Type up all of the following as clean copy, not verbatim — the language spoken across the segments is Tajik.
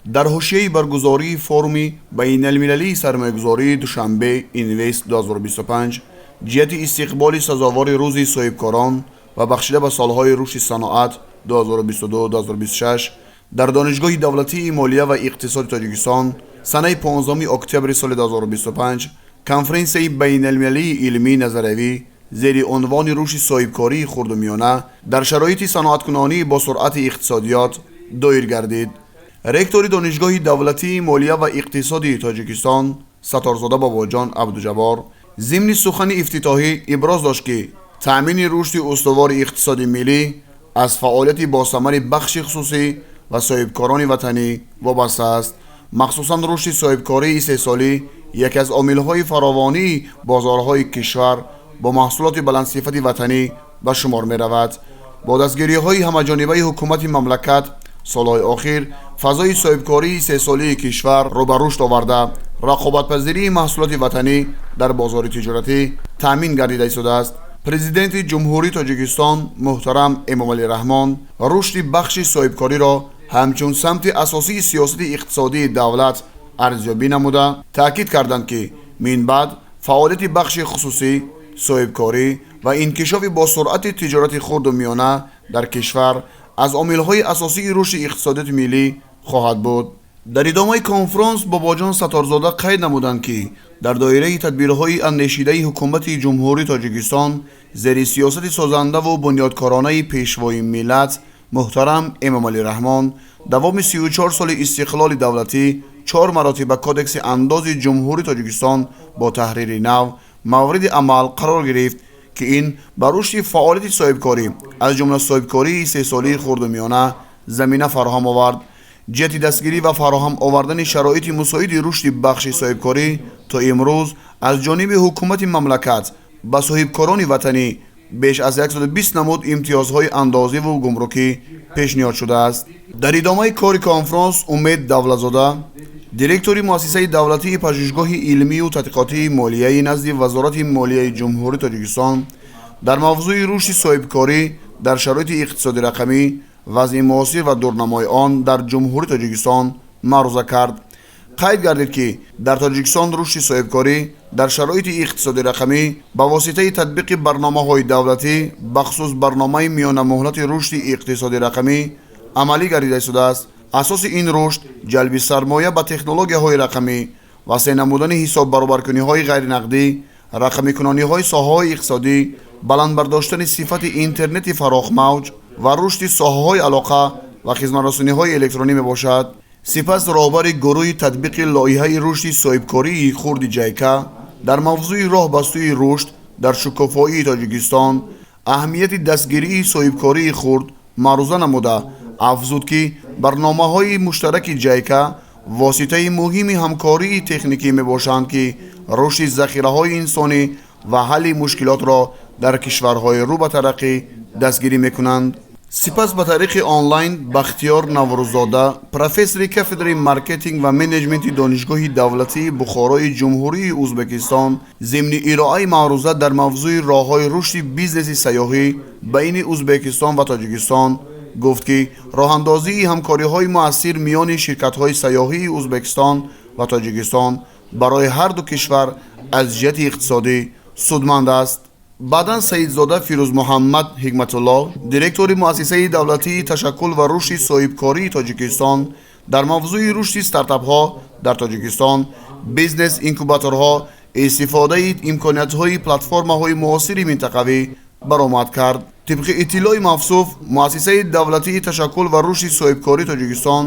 Дар ҳошияи баргузории форуми байналмилалии сармоягузории Душанбе Инвест 2025 ҷиҳати истиқболи сазовори Рӯзи соҳибкорон ва бахшида ба солҳои рушди саноат 2022-2026 дар Донишгоҳи давлатии молия ва иқтисоди Тоҷикистон санаи 15 октябри соли 2025 конференсияи байналмилалии илмии назариявӣ зери унвони «Рушди соҳибкории хурду миёна дар шароити саноаткунонии босуръати иқтисодиёт» доир гардид. Ректори Донишгоҳи давлатии молия ва иқтисоди Тоҷикистон Сатторзода Бобоҷон Абдуҷаббор зимни сухани ифтитоҳӣ иброз дошт, ки таъмини рушди устувори иқтисоди миллӣ аз фаъолияти босамари бахши хусусӣ ва соҳибкорони ватанӣ вобаста аст. Махсусан рушди соҳибкории истеҳсолӣ яке аз омилҳои фаровонии бозорҳои кишвар бо маҳсулоти баландсифати ватанӣ ба шумор меравад. Бо дастгириҳои ҳамаҷонибаи ҳукумати мамлакат солҳои охир фазои соҳибкории истеҳсолии кишвар рӯ ба рушд оварда, рақобатпазирии маҳсулоти ватанӣ дар бозори тиҷоратӣ таъмин гардида истодааст. Президенти Ҷумҳурии Тоҷикистон муҳтарам Эмомалӣ Раҳмон рушди бахши соҳибкориро ҳамчун самти асосии сиёсати иқтисодии давлат арзёбӣ намуда, таъкид карданд, ки минбаъд фаъолияти бахши хусусӣ, соҳибкорӣ ва инкишофи босуръати тиҷорати хурду миёна дар кишвар аз омилҳои асосии рушди иқтисодиёти миллӣ хоҳад буд. Дар идомаи конфронс Бобоҷон Сатторзода қайд намуданд, ки дар доираи тадбирҳои андешидаи Ҳукумати Ҷумҳурии Тоҷикистон зери сиёсати созандаву бунёдкоронаи Пешвои миллат муҳтарам Эмомалӣ Раҳмон давоми 34 соли истиқлоли давлатӣ чор маротиба Кодекси андози Ҷумҳурии Тоҷикистон бо таҳрири нав мавриди амал қарор гирифт, ки ин ба рушди фаъолияти соҳибкорӣ, аз ҷумла соҳибкории истеҳсолии хурду миёна замина фароҳам овард. Ҷиҳати дастгирӣ ва фароҳам овардани шароити мусоиди рушди бахши соҳибкорӣ то имрӯз аз ҷониби ҳукумати мамлакат ба соҳибкорони ватанӣ беш аз 120 намуд имтиёзҳои андозиву гумрукӣ пешниҳод шудааст. Дар идомаи кори конфронс Умед Давлатзода, директори Муассисаи давлатии Пажӯҳишгоҳи илмию тадқиқотии молияи назди Вазорати молияи Ҷумҳурии Тоҷикистон дар мавзӯи «Рушди соҳибкорӣ дар шароити иқтисоди рақамӣ: вазъи муосир ва дурнамои он дар Ҷумҳурии Тоҷикистон» маъруза кард. Қайд гардид, ки дар Тоҷикистон рушди соҳибкорӣ дар шароити иқтисоди рақамӣ ба воситаи татбиқи барномаҳои давлатӣ, бахусус барномаи миёнамуҳлати рушди иқтисоди рақамӣ, амалӣ гардида истодааст. Асоси ин рушд ҷалби сармоя ба технологияҳои рақамӣ, васеъ намудани ҳисоббаробаркуниҳои ғайринақдӣ, рақамикунониҳои соҳаҳои иқтисодӣ, баланд бардоштани сифати интернети фарохмавҷ ва рушди соҳаҳои алоқа ва хизматрасониҳои электронӣ мебошад. Сипас роҳбари гурӯҳи татбиқи лоиҳаи рушди соҳибкории хурди ЖАЙКА дар мавзӯи «Роҳ ба сӯи рушд дар шукуфоии Тоҷикистон: аҳамияти дастгирии соҳибкории хурд» маъруза намуда, афзуд, ки барномаҳои муштараки ЖАЙКА воситаи муҳими ҳамкории техникӣ мебошанд, ки рушди захираҳои инсонӣ ва ҳалли мушкилотро дар кишварҳои рӯ ба тараққӣ дастгирӣ мекунанд. Сипас ба тариқи онлайн Бахтиёр Наврӯззода, профессори кафедраи маркетинг ва менеҷменти Донишгоҳи давлатии Бухорои Ҷумҳурии Ӯзбекистон, зимни ироаи маъруза дар мавзӯи «Роҳҳои рушди бизнеси сайёҳӣ байни Ӯзбекистон ва Тоҷикистон» гуфт, ки роҳандозии ҳамкориҳои муассир миёни ширкатҳои сайёҳии Ӯзбекистон ва Тоҷикистон барои ҳарду кишвар аз ҷиҳати иқтисодӣ судманд аст. Баъдан Саидзода Фирӯзмуҳаммад Ҳикматулло, директори Муассисаи давлатии ташаккул ва рушди соҳибкории Тоҷикистон, дар мавзӯи «Рушди стартапҳо дар Тоҷикистон: бизнес инкубаторҳо, истифодаи имкониятҳои платформаҳои муосири минтақавӣ» баромад кард. Тибқи иттилои мавсуф, Муассисаи давлатии ташаккул ва рушди соҳибкории Тоҷикистон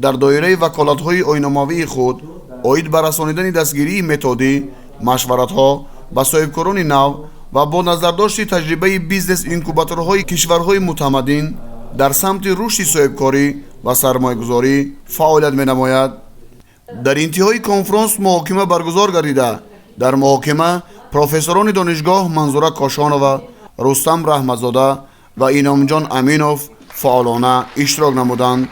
дар доираи ваколатҳои оиномавии худ оид ба расонидани дастгирии методӣ, машваратҳо ба соҳибкорони нав ва бо назардошти таҷрибаи бизнес инкубаторҳои кишварҳои мутамаддин дар самти рушди соҳибкорӣ ва сармоягузорӣ фаъолият менамояд. Дар интиҳои конфронс муҳокима баргузор гардида, дар муҳокима профессорони донишгоҳ Манзура Кошонова, Рустам Раҳматзода ва Иномҷон Аминов фаъолона иштирок намуданд.